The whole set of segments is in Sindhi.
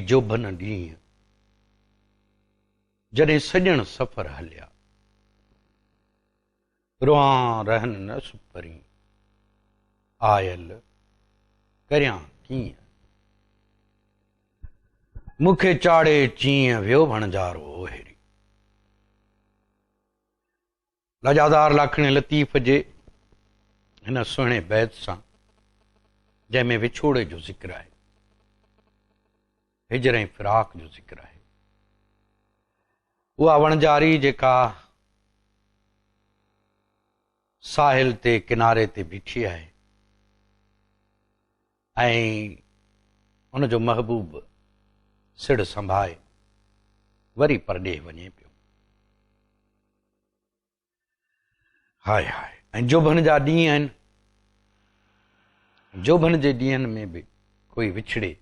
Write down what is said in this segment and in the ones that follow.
جوڀن ڏينهن، جڏهن سڄڻ سفر هليا. روئان رهن نه سپرين، آيل ڪريان ڪيئن. مون کي چاڙهي چيئن، ويو وڻجارو اوهيري. لڄادار لاکڻي لطيف جي هن سهڻي بيت سان جنهن ۾ وڇوڙي جو ذڪر آهي، هجر ۽ فراق جو ذڪر آهي. اها وڻجاري جيڪا ساحل تي ڪناري تي بيٺي آهي ۽ ان جو محبوب سڙهه سنڀائي وري پرڏيهه وڃي پيو. هاء هاء ۽ جوڀن جا ڏينهن آهن. جوڀن جي ڏينهن ۾ به ڪوئي وڇڙي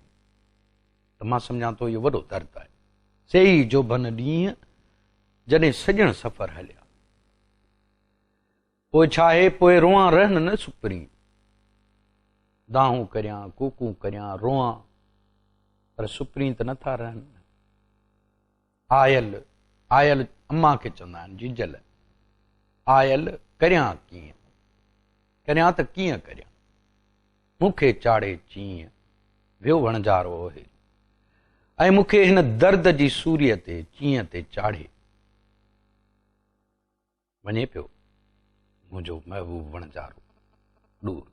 ته مان سمجهان ٿو اهو وڏو درد آهي. سي ئي جوڀن ڏينهن جڏهن سڄڻ سفر هليا. پوء ڇا آهي پوء روئان رهن نه سپرين. دانهون ڪريان ڪوڪون ڪريان روئان پر سپرين ته نٿا رهن. آيل، آيل امان کي چوندا آهن جيجل، آيل ڪريان ڪيئن، ڪريان ته ڪيئن ڪريان، مون کي چاڙهي چيئن، ويو وڻجارو اوهي، ۽ مون کي هن درد جي سوريء تي چيئن تي چاڙهي وڃي پيو منهنجو محبوب وڻجارو ڏور.